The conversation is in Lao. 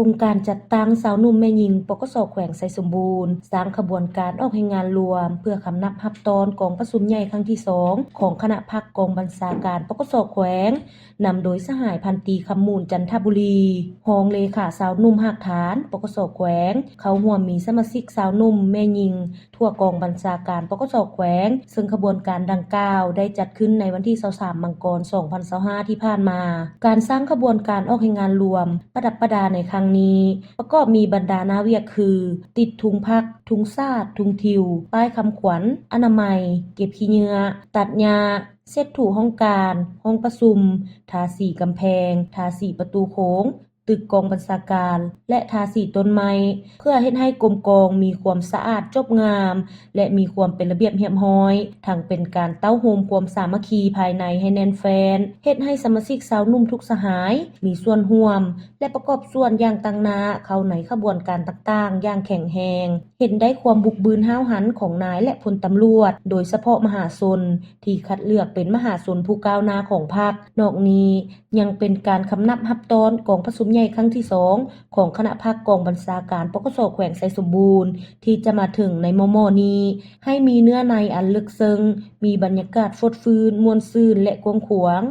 ອົງການຈັດຕັ້ງຊາວໜຸ່ມແມ່ຍິງ ປກສ ແຂວງໄຊສົມບູນ ສ້າງຂະບວນການອອກແຮງງານລວມ ເພື່ອຄຳນັບຮັບຕ້ອນກອງປະຊຸມໃຫຍ່ຄັ້ງທີສອງ ຂອງຄະນະພັກກອງບັນຊາການ ປກສ ແຂວງ ນຳໂດຍສະຫາຍພັນຕີ ຄຳມູນ ຈັນທະບູລີ ຮອງເລຂາຊາວໜຸ່ມຮາກຖານ ປກສ ແຂວງ ເຂົ້າຮ່ວມມີສະມາຊິກຊາວໜຸ່ມແມ່ຍິງ ທົ່ວກອງບັນຊາການ ປກສ ແຂວງ ເຊິ່ງຂະບວນການດັ່ງກ່າວໄດ້ຈັດຂຶ້ນໃນວັນທີຊາວສາມ ມັງກອນ ສອງພັນຊາວຫ້າ ທີ່ຜ່ານມາ. ການສ້າງຂະບວນການອອກແຮງງານລວມປະດັບປະດາໃນຄັ້ງນີ້ ປະກອບມີບັນດາໜ້າວຽກຄື ຕິດທຸງພັກ, ທຸງຊາດ, ທຸງທິວ, ປ້າຍຄຳຂວັນ, ອະນາໄມ, ເກັບຂີ້ເຫຍື້ອ, ຕັດຫຍ້າ, ເຊັດຖູຫ້ອງການ, ຫ້ອງປະຊຸມ, ທາສີກຳແພງ, ທາສີປະຕູໂຂງ, ຕຶກກອງບັນຊາການ ແລະ ທາສີຕົ້ນໄມ້ ເພື່ອເຮັດໃຫ້ກົມກອງມີຄວາມສະອາດຈົບງາມ ແລະ ມີຄວາມເປັນລະບຽບຮຽບຮ້ອຍ, ທັງເປັນການເຕົ້າໂຮມຄວາມສາມັກຄີພາຍໃນໃຫ້ແໜ້ນແຟ້ນ, ເຮັດໃຫ້ສະມາຊິກຊາວໜຸ່ມທຸກສະຫາຍມີສ່ວນຮ່ວມ ແລະ ປະກອບສ່ວນຢ່າງຕັ້ງໜ້າເຂົ້າໃນຂະບວນການຕ່າງໆຢ່າງແຂງແຮງ, ເຫັນໄດ້ຄວາມບຸກບືນຫ້າວຫັນຂອງນາຍ ແລະ ພົນຕຳຫຼວດ, ໂດຍສະເພາະມະຫາຊົນ ທີ່ຄັດເລືອກເປັນມະຫາຊົນຜູ້ກ້າວໜ້າຂອງພັກ. ນອກນີ້ ຍັງເປັນການຄຳນັບຮັບຕ້ອນກອງປະຊຸມໃຫຍ່ຄັ້ງທີສອງ ຂອງຄະນະພັກກອງບັນຊາການ ປກສ ແຂວງໄຊສົມບູນ ທີ່ຈະມາເຖິງໃນມໍ່ໆນີ້ ໃຫ້ມີເນື້ອໃນອັນເລິກເຊິ່ງ, ມີບັນຍາກາດຟົດຟື້ນ, ມ່ວນຊື່ນ ແລະ ກວ້າງຂວາງ.